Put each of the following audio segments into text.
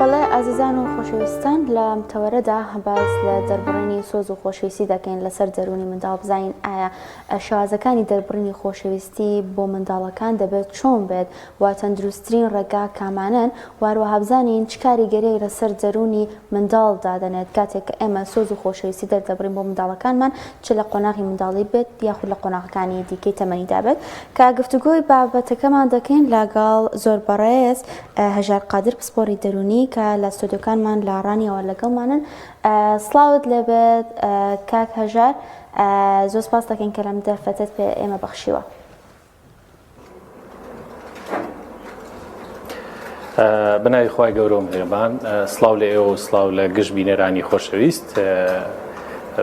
بەڵێ ئازیزان و خۆشەویستان لەم تەوەرەدا باس لە دەربڕینی سۆز و خۆشەویستی دەکەین لەسەر دەروونی منداڵ بزانین ئایا شێوازەکانی دەربڕینی خۆشەویستی بۆ منداڵەکان دەبێت چۆن بێت و تەندروستترین ڕێگا کامانەن و هەروەها بزانین چ کاریگەریەک لەسەر دەروونی منداڵ دادەنێت کاتێک کە ئێمە سۆز و خۆشەویستی دەردەبڕین بۆ منداڵەکانمان چ لە قۆناغی منداڵی بێت یاخود لە قۆناغەکانی دیکەی تەمەنیدا بێت کە گفتوگۆی بابەتەکەمان دەکەین لەگەڵ زۆر بەڕێز هەژار قادر پسپۆری دەروونی کە لە ستۆدیۆکانمان لە ڕانیەوە لەگەڵمانن سڵاوت لێبێت کاک هەژار زۆر سپاس دەکەین کە لەم دەرفەتەت پێ ئێمە بەخشیوە. بەناوی خوای گەورە و میهرەبان سڵاو لە ئێوە و سڵاو لە گشت بینەرانی خۆشەویست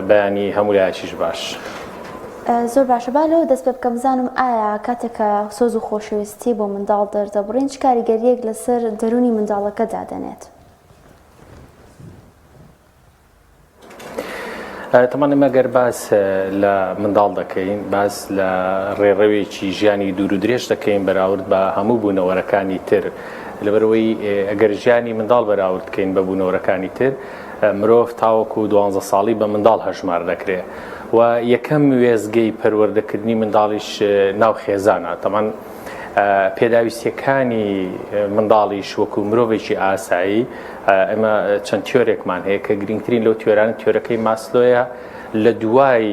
بەیانی هەموو لایەکیش باش. زۆر باشە با لەوە دەست پێ بکەم بزانم ئایا کاتێک کە سۆز و خۆشەویستی بۆ منداڵ دەردەبڕین چ کاریگەرییەک لەسەر دەروونی منداڵەکە دادەنێت؟ تەمان ئێمە گەر باس لە منداڵ دەکەین باس لە ڕێڕەوێکی ژیانی دوور و درێژ دەکەین بەراورد بە هەموو بوونەوەرەکانی تر لەبەرەوەی ئەگەر ژیانی منداڵ بەراورد کەین بە بوونەوەرەکانی تر مرۆڤ تاوەکو دوانزە ساڵی بە منداڵ هەژمار دەکرێ و یەکەم وێزگەی پەروەردەکردنی منداڵیش ناو خێزانە تەمان پێداویستیەکانی منداڵیش وەکو مرۆڤێکی ئاسایی ئێمە چەند تیۆرێکمان هەیە کە گرنگترین لەو تیۆرانە تیۆرەکەی ماسلۆیە لە دوای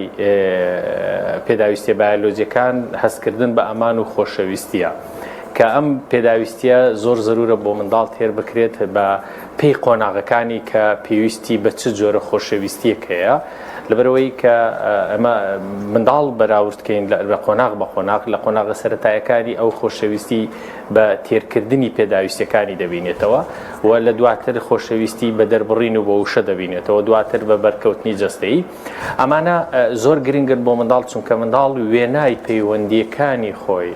پێداویستیە بایۆلۆجیەکان هەستکردن بە ئەمان و خۆشەویستیە کە ئەم پێداویستیە زۆر زەرورە بۆ منداڵ تێر بکرێت بە پێی قۆناغەکانی کە پێویستی بە چ جۆرە خۆشەویستیەک هەیە لەبەرئەوەی کە ئەمە منداڵ بەراوردکەین لە قۆناغ بە قۆناغ لە قۆناغە سەتایەکانی ئەو خۆشەویستی بە تێرکردنی پێداویستەکانی دەبینێتەوە و لە دواتر خۆشەویستی بە دەربڕین و بە وشە دەبینێتەوە دواتر بە بەرکەوتنی جەستەیی ئەمانە زۆر گرنگن بۆ منداڵ چونکە منداڵ وێنای پەیوەندیەکانی خۆی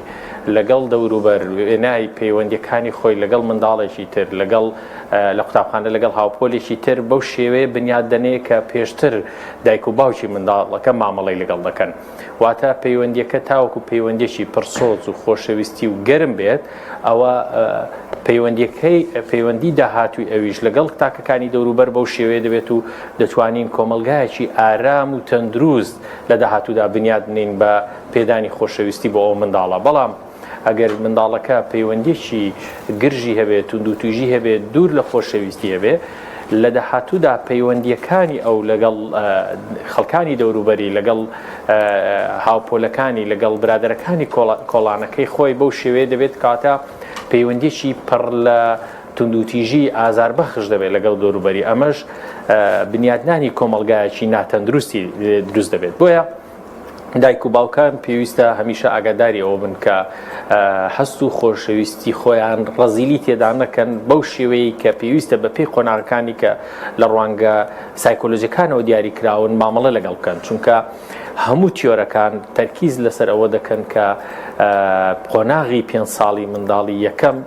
لەگەڵ دەوروبەر وێنای پەیوەندیەکانی خۆی لەگەڵ منداڵێکی تر لەگەڵ لە قوتابخانە لەگەڵ هاوپۆلێکی تر بەو شێوەیە بنیات دەنێ کە پێشتر دایک و باوکی منداڵەکە مامەڵەی لەگەڵ دەکەن واتە پەیوەندیەکە تاوەکو پەیوەندیەکی پڕسۆز و خۆشەویستی و گەرم بێت ئەوە پەیوەندیەکەی پەیوەندی داهاتووی ئەویش لەگەڵ تاکەکانی دەوروبەر بەو شێوەیە دەبێت و دەتوانین کۆمەڵگایەکی ئارام و تەندروست لە داهاتوودا بنیات بنین بە پێدانی خۆشەویستی بۆ ئەو منداڵە بەڵام ئەگەر منداڵەکە پەیوەندیەکی گرژی هەبێت، توندوتیژی هەبێت، دوور لە خۆشەویستی هەبێت، لە داهاتوودا پەیوەندییەکانی ئەو لەگەڵ خەڵکانی دەوروبەری، لەگەڵ هاوپۆلەکانی، لەگەڵ برادەرەکانی کۆڵانەکەی خۆی بەو شێوەیە دەبێت کەواتە پەیوەندیەکی پڕ لە توندوتیژی ئازاربەخش دەبێت لەگەڵ دەوروبەری، ئەمەش بنیادنانی کۆمەڵگایەکی ناتەندروستی دروست دەبێت. بۆیە دایک و باوکان پێویستە هەمیشە ئاگاداری ئەوە بن کە هەست و خۆشەویستی خۆیان ڕەزیلی تێدا نەکەن بەو شێوەیە کە پێویستە بە پێی قۆناغەکانی کە لە ڕوانگە سایکۆلۆژیەکانەوە دیاری کراون مامەڵە لەگەڵ بکەن چونکە هەموو تیۆرەکان تەرکیز لەسەر ئەوە دەکەن کە قۆناغی پێ ساڵی منداڵی یەکەم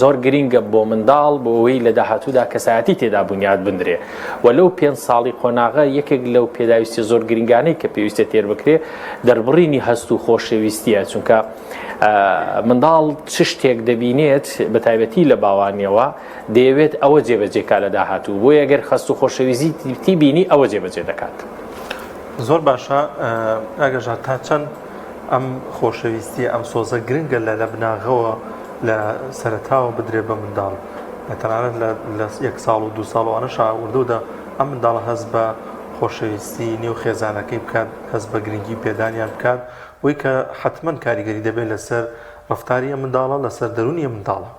زۆر گرینگە بۆ منداڵ بۆ ئەوەی لە داهاتوودا کەسایەتی تێدا بونیاد بنرێ و لەو پێنج ساڵی قۆناغە یەکێک لەو پێداویستیە زۆر گرینگانەی کە پێویستە تێر بکرێ دەربڕینی هەست و خۆشەویستیە چونکە منداڵ چ شتێک دەبینێت بە تایبەتی لە باوانیەوە دەیەوێت ئەوە جێبەجێکا لە داهاتوو بۆیە گەر خەست و خۆشەویستی بینی ئەوە جێبەجێ دەکات. زۆر باشە ئاگەژار تا چەند ئەم خۆشەویستیە ئەم سۆزە گرنگە لە لە بناغەوە لە سەرەتاوە بدرێ بە منداڵ تەنانەت لە لە یەک ساڵ و دوو ساڵ و ئەوانەشا وردەوردە ئەم منداڵە هەست بە خۆشەویستی نێو خێزانەکەی بکات هەست بە گرنگی پێدانیان بکات بۆی کە حەتمەن کاریگەری دەبێت لەسەر ڕەفتاری ئەم منداڵە لەسەر دەروونی ئەم منداڵە.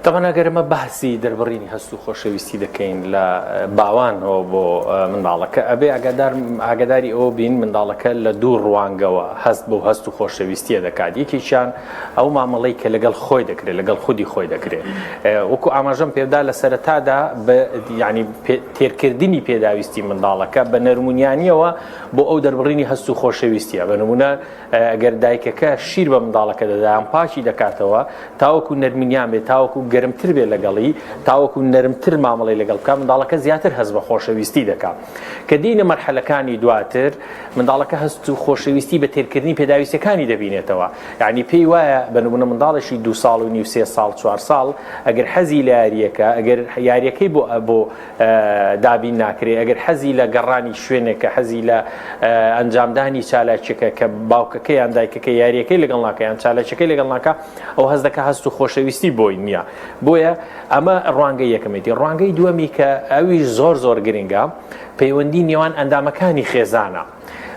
تەبعەن ئەگەر ئەمە باسی دەربڕینی هەست و خۆشەویستی دەکەین لە باوانەوە بۆ منداڵەکە ئەبێ ئاگادار ئاگاداری ئەوە بین منداڵەکە لە دوو ڕوانگەوە هەست بۆ هەست و خۆشەویستیە دەکات یەکێکیان ئەو مامەڵەی کە لەگەڵ خۆی دەکرێت لەگەڵ خودی خۆی دەکرێت وەکو ئاماژەم پێدا لە سەرەتادا بە ینی تێرکردنی پێداویستی منداڵەکە بە نەرمونیانیەوە بۆ ئەو دەربڕینی هەست و خۆشەویستیە بە نمونە ئەگەر دایکەکە شیر بە منداڵەکە دەدا یان پاکی دەکاتەوە تاوەکو نەرمینیان بێت تاوەکو گەرمتر بێ لەگەڵی تاوەکو نەرمتر مامەڵەی لەگەڵ بکا منداڵەکە زیاتر هەست بە خۆشەویستی دەکا کە دێینە مەرحەلەکانی دواتر منداڵەکە هەست و خۆشەویستی بە تێرکردنی پێداویستیەکانی دەبینێتەوە یعنی پێی وایە بە نمونە منداڵێکی دو ساڵ و نیو سێ ساڵ چوار ساڵ ئەگەر حەزی لە یاریەکە ئەگەر یاریەکەی بۆ بۆ دابین ناکرێ ئەگەر حەزی لە گەڕانی شوێنێکە حەزی لە ئەنجامدانی چالاکیەکە کە باوکەکە یان دایکەکە یاریەکەی لەگەڵ ناکە یان چالاکیەکەی لەگەڵ ناکە ئەو هەست دەکا هەست و خۆشەویستی بۆی نییە بۆیە ئەمە ڕوانگەی یەکەمێتی ڕوانگەی دووەمی کە ئەویش زۆر زۆر گرنگە پەیوەندی نێوان ئەندامەکانی خێزانە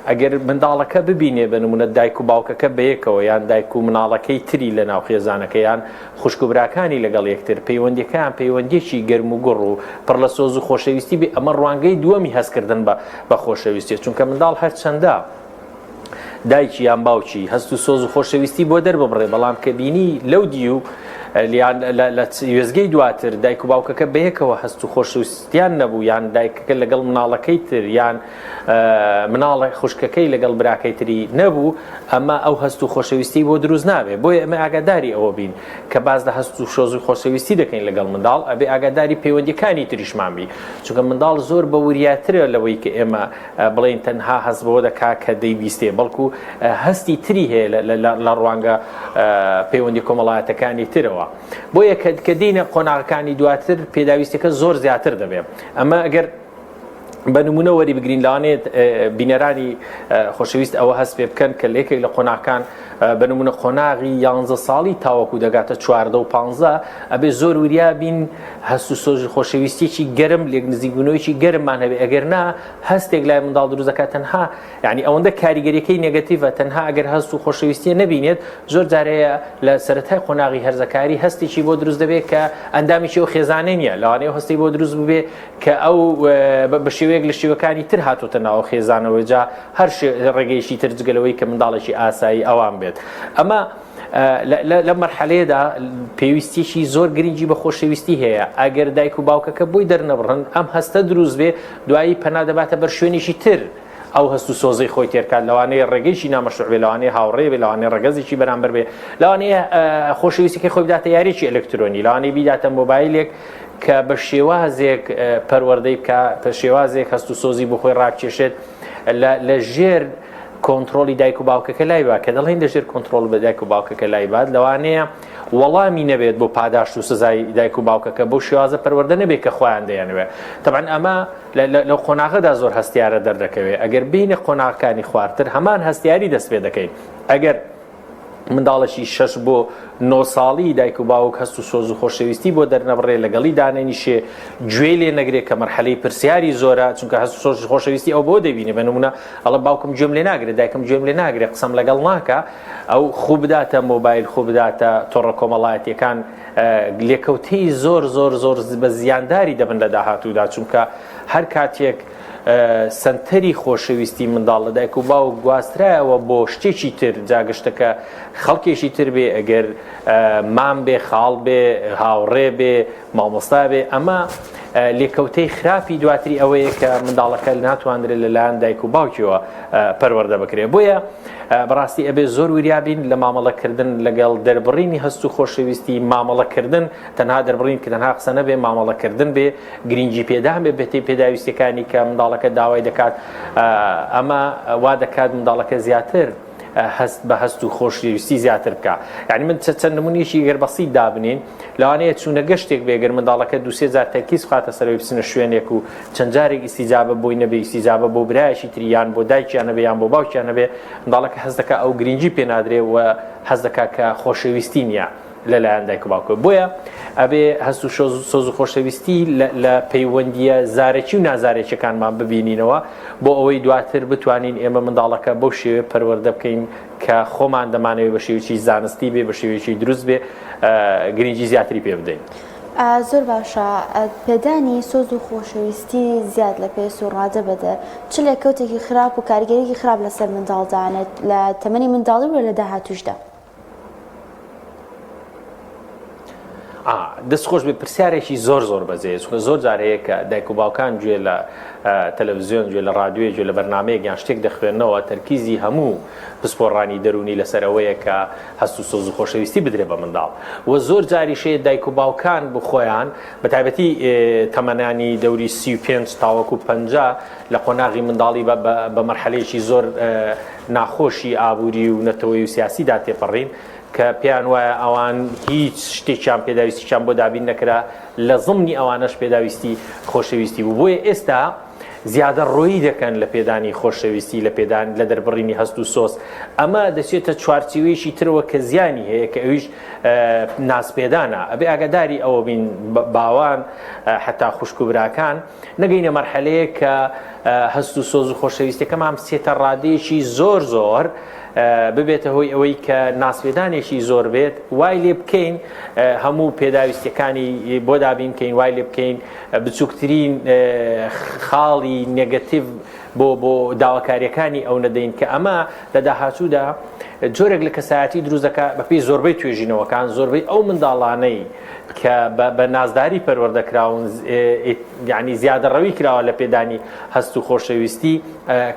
ئەگەر منداڵەکە ببینێ بە نمونە دایک و باوکەکە بەیەکەوە یان دایک و مناڵەکەی تری لە ناو خێزانەکە یان خوشک و براکانی لەگەڵ یەکتر پەیوەندیەکەیان پەیوەندیەکی گەرم و گوڕ و پڕ لە سۆز و خۆشەویستی بێ ئەمە ڕوانگەی دووەمی هەستکردن بە بە خۆشەویستیە چونکە منداڵ هەرچەندە دایکی یان باوکی هەست و سۆز و خۆشەویستی بۆ دەرببڕێ بەڵام کە بینی لەو دیو یان لە وێزگەی دواتر دایک و باوکەکە بەیەکەوە هەست و خۆشەویستیان نەبوو یان دایکەکە لەگەڵ مناڵەکەی تر یان مناڵە خوشکەکەی لەگەڵ براکەی تری نەبوو ئەمە ئەو هەست و خۆشەویستی بۆ دروست نابێ بۆیە ئەمە ئاگاداری ئەوە بین کە باز لە هەست و شۆز و خۆشەویستی دەکەین لەگەڵ منداڵ ئەبێ ئاگاداری پەیوەندیەکانی تریشمان بی چونکە منداڵ زۆر بە وریاترە لەوەی کە ئێمە بڵێین تەنها هەست بەوە دەکا کە دەیبیستێ بەڵکو هەستی تری هەیە لە ڕوانگە پەیوەندی کۆمەڵایەتەکانی ترەوە بۆیە کە دینە قۆناغەکانی دواتر پێداویستەکە زۆر زیاتر دەبێت ئەمە ئەگەر بە نمونە وەری بگرین لەوانەیە بینەرانی خۆشەویست ئەوە هەست پێ بکەن کە لە یەکێک لە قۆناغەکان بە نمونە قۆناغی یانزە ساڵی تاوەکو دەگاتە چواردە و پانزە ئەبێ زۆر وریا بین هەست و سۆزی خۆشەویستیەکی گەرم لێک نزیکبوونەوەیەکی گەرممان هەبێ ئەگەر نا هەستێک لای منداڵ دروست دەکات تەنها یعنی ئەوەندە کاریگەریەکەی نێگەتیڤە تەنها ئەگەر هەست و خۆشەویستیە نەبینێت زۆر جارەیە لە سەرەتای قۆناغی هەرزەکاری هەستێکی بۆ دروست دەبێت کە ئەندامێکی ئەو خێزانەی نییە لەوانەیە هەستی بۆ دروست ببێ کە ئەو بە شێوەیەک لە شێوەکانی تر هاتۆتە ناو خێزانەوە جا هەر ڕێگەیەکی تر جگە لەوەی کە منداڵێکی ئاسایی ئەوان بێت ئەمە لە مەرحەلەیەدا پێویستیی زۆر گرنگی بە خۆشەویستی هەیە ئەگەر دایک و باوکەکە بۆی دەرنەبڕن ئەم هەستە دروست بێ دوایی پەنا دەباتە بەر شوێنێکی تر ئەو هەست و سۆزەی خۆی تێرکات لەوانەیە ڕێگەیشی نامەشروع بێ لەوانەیە هاوڕێ بێ لەوانەیە ڕەگەزێکی بەرامبەر بێ لەوانەیە خۆشەویستەکەی خۆی بداتە یاریی ئەلکترۆنی لەوانەیە بیداتە مۆبایلێک کە بە شێوازێک پەروەردەی بکە بە شێوازێک هەست و سۆزی بۆ خۆی ڕابکێشێت لە ژێر کۆنترۆڵی دایک و باوکەکە لای با کە دەڵێن لەژێر کۆنترۆڵ بە دایک و باوکەکە لای بات لەوانەیە وەڵامی نەبێت بۆ پاداشت و سزای دایک و باوکەکە بەو شێوازە پەروەردە نەبێت کە خۆیان دەیانەوێت تەبعەن ئەمە لەو قۆناغەدا زۆر هەستیارە دەردەکەوێت ئەگەر بینە قۆناغەکانی خوارتر هەمان هەستیاری دەست پێ دەکەین ئەگەر منداڵێکی شەش بۆ نۆ ساڵی دایک و باوک هەست و سۆز و خۆشەویستی بۆ دەرنەبڕێ لەگەڵی دانەنیشێ گوێی لێ نەگرێ کە مەرحەلەی پرسیاری زۆرە چونکە هەست و سۆز و خۆشەویستی ئەو بۆ دەبینێ بە نمونە ئەڵە باوکم گوێم لێ ناگرێ دایکم گوێم لێ ناگرێ قسەم لەگەڵ ناکا ئەو خوو بداتە مۆبایل خوو بداتە تۆڕە کۆمەڵایەتیەکان لێکەوتەی زۆر زۆر زۆر بە زیانداری دەبن لە داهاتوودا چونکە هەر کاتێک سەنتەری خۆشەویستی منداڵ لە دایک و باوک گواسترایەوە بۆ شتێکی تر جا گشتەکە خەڵکێکی تر بێ ئەگەر مام بێ خاڵ بێ هاوڕێ بێ مامۆستا بێ ئەمە لێکەوتەی خراپی دواتری ئەوەیە کە منداڵەکە ناتوانرێت لەلایەن دایک و باوکیەوە پەروەردە بکرێت بۆیە بەڕاستی ئەبێ زۆر وریابین لە مامەڵەکردن لەگەڵ دەربڕینی هەست و خۆشەویستی مامەڵەکردن تەنها دەربڕین کە تەنها قسە نەبێ مامەڵەکردن بێ گرنگی پێدان بێ بەپێی پێداویستیەکانی کە منداڵەکە داوای دەکات ئەمە وا دەکات منداڵەکە زیاتر هەست بە هەست و خۆشەویستی زیاتر بکە یعنی من چەند نمونیشی گەر بەسیط دابنین لەوانەیە چوونە گەشتێک بێ گەر منداڵەکە دوسێ جار تەرکیز بخاتە سەرەوەی بچنە شوێنێک و چەند جارێک ئیستیجابە بۆی نەبێ ئیستیجابە بۆ برایەکی تری یان بۆ دایکیان نەبێ یان بۆ باوکیان نەبێ منداڵەکە هەست دەکا ئەو گرنگی پێ نادرێ و هەست دەکا کە خۆشەویستی نییە لەلایەن دایک و باوکەوە بۆیە ئەبێ هەست و سۆز و خۆشەویستی لە پەیوەندیە زارەکی و نازارەکیەکانمان ببینینەوە بۆ ئەوەی دواتر بتوانین ئێمە منداڵەکە بەو شێوەیە پەروەردە بکەین کە خۆمان دەمانەوێت بە شێوەیەکی زانستی بێ بە شێوەیەکی دروست بێ گرنگی زیاتری پێ بدەین. زۆر باشە پێدانی سۆز و خۆشەویستی زیاد لە پێس و ڕادە بەدەر چ لێکەوتێکی خراپ و کاریگەریی خراپ لەسەر منداڵ دانێت لە تەمەنی منداڵی و لە داهاتووشدا؟ دەست خۆش بێ پرسیارێکی زۆر زۆر بەجێیە چونکە زۆر جار هەیە کە دایک و باوکان گوێ لە تەلەڤزیۆن گوێ لە ڕادیۆیە گوێ لە بەرنامەیەک یان شتێک دەخوێنەوە تەرکیزی هەموو پسپۆڕانی دەروونی لەسەر ئەوەیە کە هەست و سۆز و خۆشەویستی بدرێ بە منداڵ و زۆر جاریش هەیە دایک و باوکان بۆ خۆیان بە تایبەتی تەمەنانی دەوری 35 تاوەکو 50 لە قۆناغی منداڵی بە مەرحەلەیەکی زۆر ناخۆشی ئابووری و نەتەوەی و سیاسیدا تێپەڕین کە پێیان وایە ئەوان هیچ شتێکیان پێداویستیشیان بۆ دابین نەکرا لە زمنی ئەوانەش پێداویستی خۆشەویستی بوو بۆیە ئێستا زیادە ڕۆیی دەکەن لە پێدانی خۆشەویستی لە پێدان لە دەربڕینی هەست و سۆز ئەمە دەچێتە چوارچیوەیەکی ترەوە کە زیانی هەیە کە ئەویش نازپێدانە ئەبێ ئاگاداری ئەوە بین باوان حتا خوشک و براکان نەگەینە مەرحەلەیەک کە هەست و سۆز و خۆشەویستیەکەمان بچێتە ڕادەیەکی زۆر زۆر ببێتە هۆی ئەوەی کە ناسپێدانێکی زۆر بێت وای لێ بکەین هەموو پێداویستیەکانی بۆ دابین بکەین وای لێ بکەین بچووکترین خاڵی نێگەتیڤ بۆ بۆ داواکاریەکانی ئەو نەدەین کە ئەمە لە داهاتوودا جۆرێک لە کەسایەتی دروست دەکات بەپێی زۆربەی توێژینەوەکان زۆربەی ئەو منداڵانەی کە بە نازداری پەروەردە کراون یعنی زیادەڕەوی کراوە لە پێدانی هەست و خۆشەویستی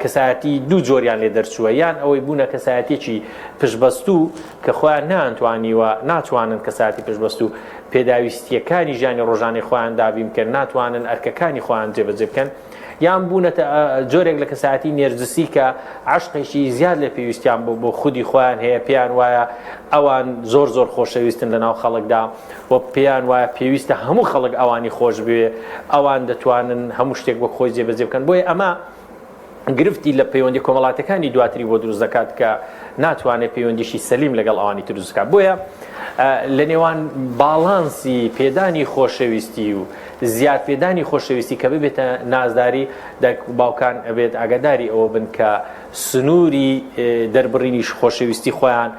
کەسایەتی دوو جۆریان لێ دەرچووە یان ئەوەی بوونە کەسایەتێکی پشبەستوو کە خۆیان نانتوانیوە ناتوانن کەساتی پشبەستوو پێداویستیەکانی ژیانی ڕۆژانەی خۆیان دابین بکەن ناتوانن ئەرکەکانی خۆیان جێبەجێ بکەن یان بوونەتە جۆرێک لە کەسایەتی نێرجسی کە عەشقێکی زیاد لە پێویستیان بۆ بۆ خودی خۆیان هەیە پێیان وایە ئەوان زۆر زۆر خۆشەویستن لە ناو خەڵکدا و پێیان وایە پێویستە هەموو خەڵک ئەوانی خۆش بوێ ئەوان دەتوانن هەموو شتێک وەک خۆی جێبەجێ بکەن بۆیە ئەمە گرفتی لە پەیوەندی کۆمەڵاتەکانی دواتری بۆ دروست دەکات کە ناتوانێت پەیوەندیشی سەلیم لەگەڵ ئەوانی تر دروست بکات بۆیە لە نێوان باڵانسی پێدانی خۆشەویستی و زیاد پێدانی خۆشەویستی کە ببێتە نازداری دایک و باوکان ئەبێت ئاگاداری ئەوە بن کە سنووری دەربڕینیش خۆشەویستی خۆیان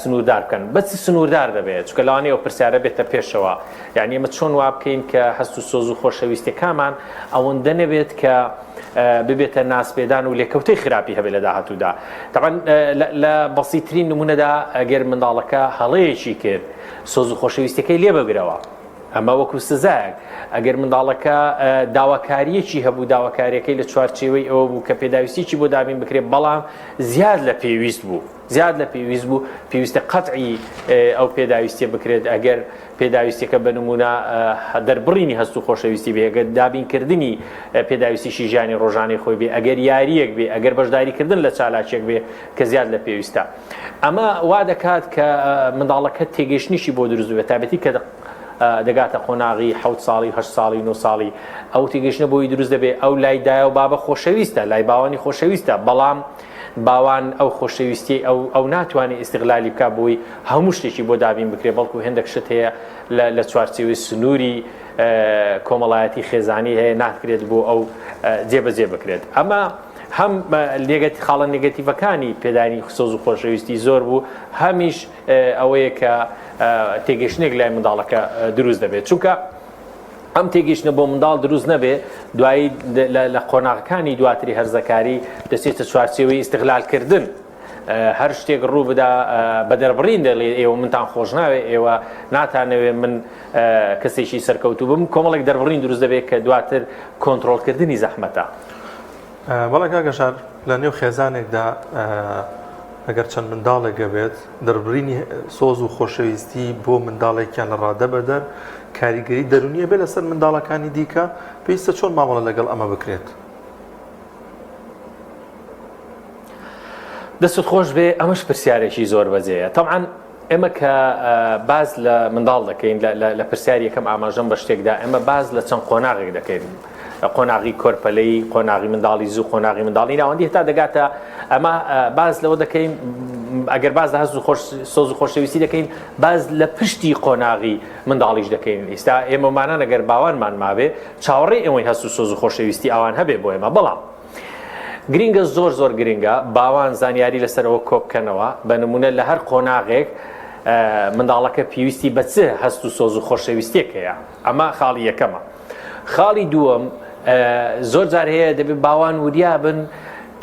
سنووردار بکەن بەچ سنووردار دەبێت چونکە لەوانەیە ئەو پرسیارە بێتە پێشەوە یعنی ئێمە چۆن وا بکەین کە هەست و سۆز و خۆشەویستەکانمان ئەوەندە نەبێت کە ببێتە ناسپێدان و لێکەوتەی خراپی هەبێت لە داهاتوودا تەبعەن لە بەسیترین نمونەدا ئەگەر منداڵەکە هەڵەیەکی کرد سۆز و خۆشەویستەکەی لێ بگرەوە ئەمە وەکو سزایەک ئەگەر منداڵەکە داواکاریەکی هەبوو داواکاریەکەی لە چوارچێوەی ئەوە بوو کە پێداویستیی بۆ دابین بکرێت بەڵام زیاد لە پێویست بوو زیاد لە پێویست بوو پێویستە قەتعی ئەو پێداویستیە بکرێت ئەگەر پێداویستیەکە بە نمونە دەربڕینی هەست و خۆشەویستی بێ ئەگەر دابینکردنی پێداویستیشی ژیانی ڕۆژانەی خۆی بێ ئەگەر یاریەک بێ ئەگەر بەشداریکردن لە چالاکیەک بێ کە زیاد لە پێویستە ئەمە وا دەکات کە منداڵەکە تێگەیشتنیشی بۆ دروست بێت تابەتی کە دەگاتە قۆناغی حەوت ساڵی هەشت ساڵی نۆ ساڵی ئەو تێگەیشتنە بۆی دروست دەبێت ئەو لای دایە و بابە خۆشەویستە لای باوانی خۆشەویستە بەڵام باوان ئەو خۆشەویستیەی ئەو ئەو ناتوانێت ئیستغلالی بکات بۆی هەموو شتێکی بۆ دابین بکرێت بەڵکو هێندێک شت هەیە لە چوارچێوەی سنووری کۆمەڵایەتی خێزانی هەیە ناکرێت بۆ ئەو جێبەجێ بکرێت ئەمە هەم نێگەتی خاڵە نێگەتیڤەکانی پێدانی سۆز و خۆشەویستی زۆر بوو هەمیش ئەوەیە کە تێگەشتنێک لای منداڵەکە دروست دەبێت چونکە ئەم تێگەیشتنە بۆ منداڵ دروست نەبێ دوایی لە قۆناغەکانی دواتری هەرزەکاری دەچێتە چوارچێوەی ئیستغلالکردن هەر شتێک ڕوو بدا بە دەربڕین دەڵێ ئێوە منتان خۆش ناوێ ئێوە ناتانەوێ من کەسێکی سەرکەوتوو بم کۆمەڵێک دەربڕین دروست دەبێت کە دواتر کۆنترۆڵکردنی زەحمەتە. بەڵێ کاک گەشار، لە نێو خێزانێکدا ئەگەر چەند منداڵێک هەبێت، دەربڕینی سۆز و خۆشەویستی بۆ منداڵێکیان لە ڕادە بەدەر کاریگەری دەروونی هەبێت لەسەر منداڵەکانی دیکە، پێویستە چۆن مامەڵە لەگەڵ ئەمە بکرێت؟ دەستت خۆش بێ ئەمەش پرسیارێکی زۆر بەجێیە تەبعەن ئێمە کە باس لە منداڵ دەکەین لە پرسیاری یەکەم ئاماژەم بە شتێکدا ئێمە باس لە چەند قۆناغێک دەکەین قۆناغی کۆرپەلەی قۆناغی منداڵی زوو قۆناغی منداڵی ناوەندی هەتا دەگاتە ئەمە باس لەوە دەکەین ئەگەر باس لە هەست و خۆش سۆز و خۆشەویستی دەکەین باس لە پشتی قۆناغی منداڵیش دەکەین ئیستا ئێمەمانان ئەگەر باوانمان مابێ چاوەڕێی ئەوەین هەست و سۆز و خۆشەویستی ئەوان هەبێ بۆ ئێمە بەڵام گرینگە زۆر زۆر گرینگە باوان زانیاری لەسەر ئەوە کۆبکەنەوە بە نمونە لە هەر قۆناغێک منداڵەکە پێویستی بە چ هەست و سۆز و خۆشەویستێک هەیە ئەمە خاڵی یەکەمە خاڵی دووەم زۆر جار هەیە دەبێت باوان وریا بن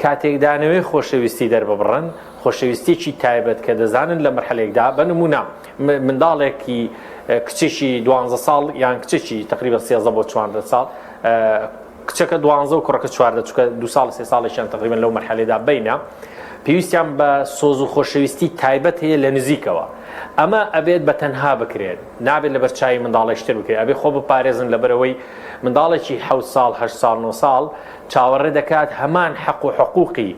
کاتێک دانەوێ خۆشەویستی دەرببڕن خۆشەویستیی تایبەت کە دەزانن لە مەرحەلێکدا بە نمونە منداڵێکی کچێکی دوانزە ساڵ یان کچێکی تقریبا سێزە بۆ چواردە ساڵ کچەکە دوانزە و کوڕەکە چواردە چونکە دوو ساڵ سێ ساڵێکیان تقریبا لەو مەرحەلەدا بینە پێویستیان بە سۆز و خۆشەویستی تایبەت هەیە لە نزیکەوە ئەمە ئەبێت بە تەنها بکرێت نابێت لەبەر چاوی منداڵێکی تر بکرێت ئەبێ خۆ بپارێزن لەبەرەوەی منداڵێکی حەوت ساڵ هەشت ساڵ نۆ ساڵ چاوەڕێ دەکات هەمان حەق و حقوقی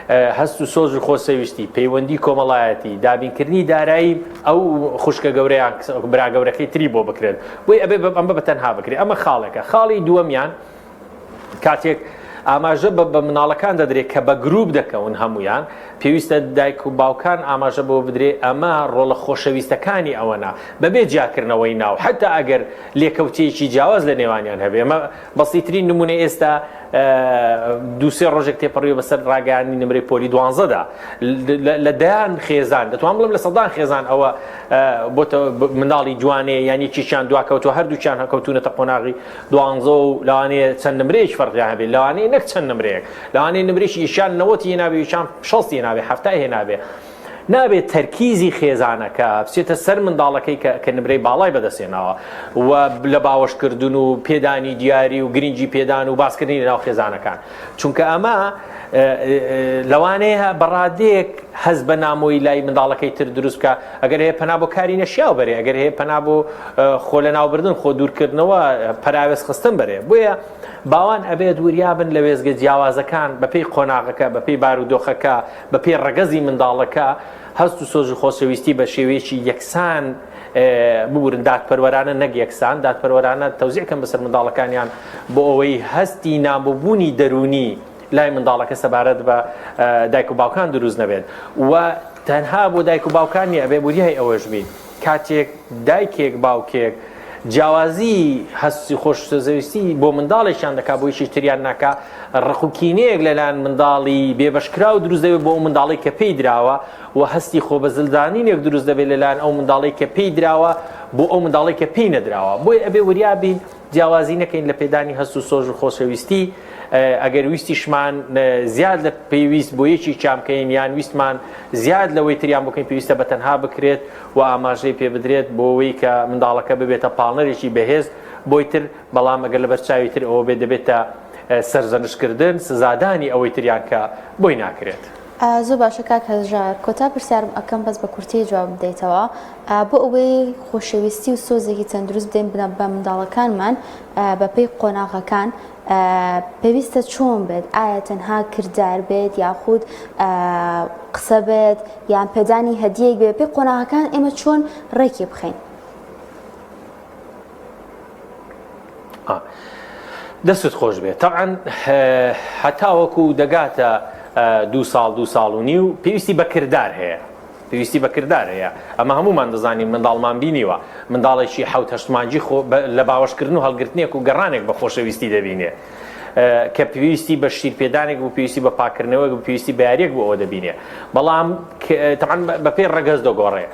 هەست و سۆز و خۆشەویستی، پەیوەندی کۆمەڵایەتی، دابینکردنی دارایی ئەو خوشکە گەورە یان برا گەورەکەی تری بۆ بکرێت. بۆیە ئەبێ ئەمە بە تەنها بکرێت. ئەمە خاڵێکە. خاڵی دووەمیان کاتێک ئاماژە بە مناڵەکان دەدرێت کە بە گروپ دەکەون هەمویان پێویستە دایک و باوکان ئاماژە بۆ بدرێ ئەمە ڕۆڵە خۆشەویستەکانی ئەوەنا بەبێ جیاکردنەوەی ناو حتا ئەگەر لێکەوتەیەکی جیاواز لە نێوانیان هەبێ ئەمە بەسیترین نمونە ئێستا دوو سێ ڕۆژێک تێپەڕیوە بەسەر ڕاگەیاندنی نمرەی پۆلی دوانزەدا لە دەیان خێزان دەتوان بڵم لە سەدان خێزان ئەوە بۆتە منداڵی جوانێ یان یەکێکیان دواکەوتووە هەردووکیان هەکەوتونەتە قۆناغی دوانزە و لەوانەیە چەند نمرەیەک فەرقیان هەبێت لەوانەیە نەک چەند نمرەیەک لەوانەیە نمرێکی یەکیان نەوەتی هێنابێ یەکیان شەستی هێنابێ حەفتای هێنابێ نابێت تەرکیزی خێزانەکە بچێتە سەر منداڵەکەی کە کە نمرەی باڵای بەدەستهێناوە و لە باوەشکردن و پێدانی دیاری و گرنگی پێدان و باسکردنی لەناو خێزانەکان چونکە ئەمە لەوانەیە بەڕادەیەک هەست بە نامۆی لای منداڵەکەی تر دروست بکە ئەگەر هەیە پەنا بۆ کاری نەشیاو بەرێ ئەگەر هەیە پەنا بۆ خۆ لە ناوبردن خۆ دوورکردنەوە پەراوێز خستن بەرێ بۆیە باوان ئەبێت وریابن لە وێزگە جیاوازەکان بەپێی قۆناغەکە بەپێی بارودۆخەکە بەپێی ڕەگەزی منداڵەکە هەست و سۆز و خۆشەویستی بە شێوەیەکی یەکسان ببورن دادپەروەرانە نەک یەکسان دادپەروەرانە تەوزیع کەن بەسەر منداڵەکانیان بۆ ئەوەی هەستی نامۆبوونی دەروونی لای منداڵەکە سەبارەت بە دایک و باوکان دروست نەبێت و تەنها بۆ دایک و باوکان نیە ئەبێ وریای ئەوەش بین کاتێک دایکێک باوکێک جیاوازی هەستی خۆشەویستی بۆ منداڵێکیان دەکا بۆ یەکێکی تریان ناکا، ڕق و کینەیەک لەلایەن منداڵی بێبەشکراو دروست دەبێت بۆ ئەو منداڵەی کە پێی دراوە و هەستی خۆبەزلزانینێک دروست دەبێت لەلایەن ئەو منداڵەی کە پێی دراوە بۆ ئەو منداڵەی کە پێی نەدراوە. بۆیە ئەبێ وریا بین جیاوازی نەکەین لە پێدانی هەست و سۆز و خۆشەویستی، ئەگەر ویستیشمان زیاد لە پێویست بۆ یەکێکیان بکەین یان ویستمان زیاد لەوەی تریان بکەین پێویستە بە تەنها بکرێت و ئاماژەی پێ بدرێت بۆ وەی کە منداڵەکە ببێتە پاڵنەرێکی بەهێز بۆی تر، بەڵام ئەگەر لەبەر چاوی تر ئەوە بێت دەبێتە سەرزەنشتکردن، سزادانی ئەوەی تریان کە بۆی ناکرێت. زۆر باشە کاک هەژار کۆتا پرسیارم ئەکەم بەس بە کورتی جوابم بدەیتەوە بۆ ئەوەی خۆشەویستی و سۆزێکی تەندروست بدەین بە منداڵەکانمان بەپێی قۆناغەکان پێویستە چۆن بێت ئایا تەنها کردار بێت یاخود قسە بێت یان پێدانی هەدیەک بێ پێی قۆناغەکان ئێمە چۆن ڕێکی بخەین؟ دەستت خۆش بێت تەعاان هەتاوەکو دەگاتە دو ساڵ دو ساڵ و نیو پێویستی بە کردار هەیە پێویستی بە کردار هەیە ئەمە هەمومان دەزانین منداڵمان بینیوە منداڵێکی حەوت هەشت مانگی خۆ لە باوەشکردن و هەڵگرتنێک و گەڕانێک بە خۆشەویستی دەبینێ کە پێویستی بە شیرپێدانێک بوو پێویستی بە پاکردنەوەک بوو پێویستی بە یاریەک بۆ ئەوە دەبینێ بەڵام تەعەن بەپێی ڕەگەز دەگۆڕێ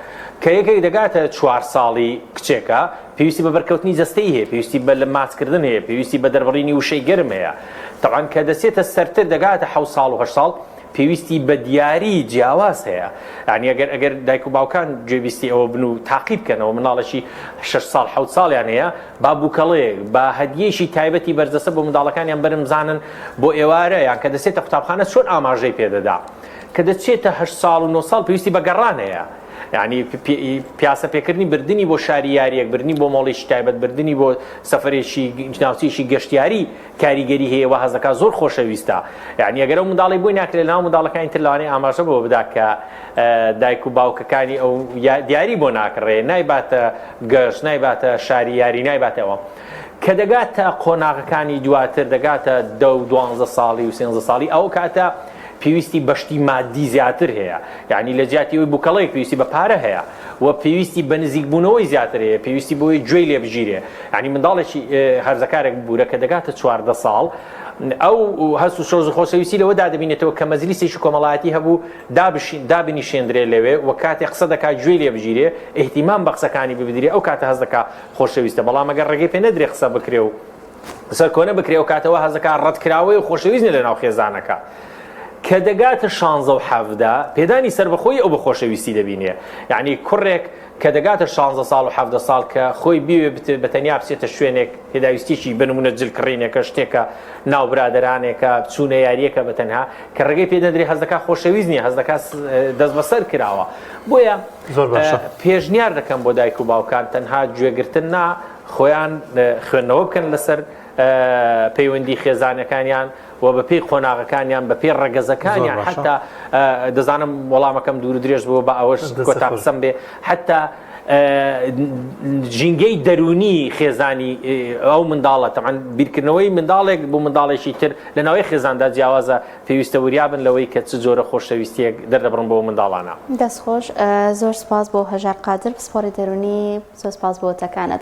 کە یەکێک دەگاتە چوار ساڵی کچێکە پێویستی بە بەرکەوتنی جەستەی هەیە پێویستی بە لە ماچکردن هەیە پێویستی بە دەربڕینی وشەی گەرم هەیە تەعەن کە دەچێتە سەرتر دەگاتە حەوت ساڵ و هەشت ساڵ پێویستی بە دیاری جیاواز هەیە یانی ئەگەر ئەگەر دایک و باوکان گوێبیستی ئەوە بن و تاقی بکەنەوە منداڵێکی شەش ساڵ حەوت ساڵیان هەیە با بووکەڵەیەک با هەدیەیەکی تایبەتی بەرجەستە بۆ منداڵەکانیان بەرن بزانن بۆ ئێوارە یان کە دەچێتە قوتابخانە چۆن ئاماژەی پێدەدا کە دەچێتە هەشت ساڵ و نۆ ساڵ پێویستی بە گەڕان هەیە یعنی پیاسە پێکردنی بردننی بۆ شاری یاریەک بردننی بۆ مۆڵێکی تایبەت بردننی بۆ سەفرێکی ناوچەیەکی گەشتیاری کاریگەری هەیە وا هەست دەکات زۆر خۆشەویستە یعنی ئەگەر ئەو منداڵی بۆی ناکرێت لەناو منداڵەکانی تر لەوانەیە ئاماژە بەوە بدا کە دایک و باوکەکانی ئەو دیاری بۆ ناکڕێ نایباتە گەشت نایباتە شاری یاری نایباتەوە کە دەگاتە قۆناغەکانی دواتر دەگاتە دە و دوانزە ساڵی و سێنزە ساڵی ئەو کاتە پێویستی بەشتی مادی زیاتر هەیە یعنی لە جیاتی ئەوی بوکەڵەیەک پێویستی بە پارە هەیە و پێویستی بە نزیکبوونەوەی زیاتر هەیە پێویستی بۆی گوێی لێ بگیرێ یانی منداڵێکی هەرزەکارێک ببورە کە دەگاتە 14 ساڵ ئەو هەست و سۆز و خۆشەویستی لەوەدا دەبینێتەوە کە مەجلیسێکی کۆمەڵایەتی هەبوو دابنیشێندرێ لەوێ و کاتێ قسە دەکات گوێی لێ بگیرێ ئیهتیمام بە قسەکانی ببدرێ ئەو کاتە هەست دەکا خۆشەویستە بەڵام ئەگەر ڕێگەی پێ نەدرێ قسە بکرێ و سەرکۆنە بکرێ ئەو کاتەوە هەست دەکا ڕەتکراوەیە و خۆشەویست نیە لەناو خێزانەکە. کە دەگاتە شانزە و 17 پێدانی سەربەخۆی ئەو بە خۆشەویستی دەبینێ یعنی کوڕێک کە دەگاتە شانزە ساڵ و 17 ساڵ کە خۆی بیوێ بە تەنیا بچێتە شوێنێک پێداویستیی بە نمونە جل کڕینێکە شتێکە ناو برادەرانێکە چوونە یاریەکە بە تەنها کە ڕێگەی پێ نەدرێ هەست دەکات خۆشەویست نییە هەست دەکات دەستبەسەر کراوە بۆیە زۆر باشە پێشنیار دەکەم بۆ دایک و باوکان تەنها گوێگرتن نا خۆیان خوێندنەوە بکەن لەسەر پەیوەندی خێزانەکانیان و بەپێی قۆناغەکانیان بەپێی ڕەگەزەکانیان حتا دەزانم وەڵامەکەم دوور درێژ بووە بە ئەوەش کۆتا قسەم بێ حتا ژینگەی دەروونی خێزانی ئەو منداڵە تەعاان بیرکردنەوەی منداڵێک بۆ منداڵێکی تر لە ناوی خێزاندا جیاوازە پێویستە وریابن لەوەی کە چ جۆرە خۆشەویستیەک دەردەبڕن بۆ منداڵانە. دەست خۆش زۆر سپاس بۆ هەژار قادر پسپۆڕی دەروونی زۆر سپاس بۆ وتەکانت.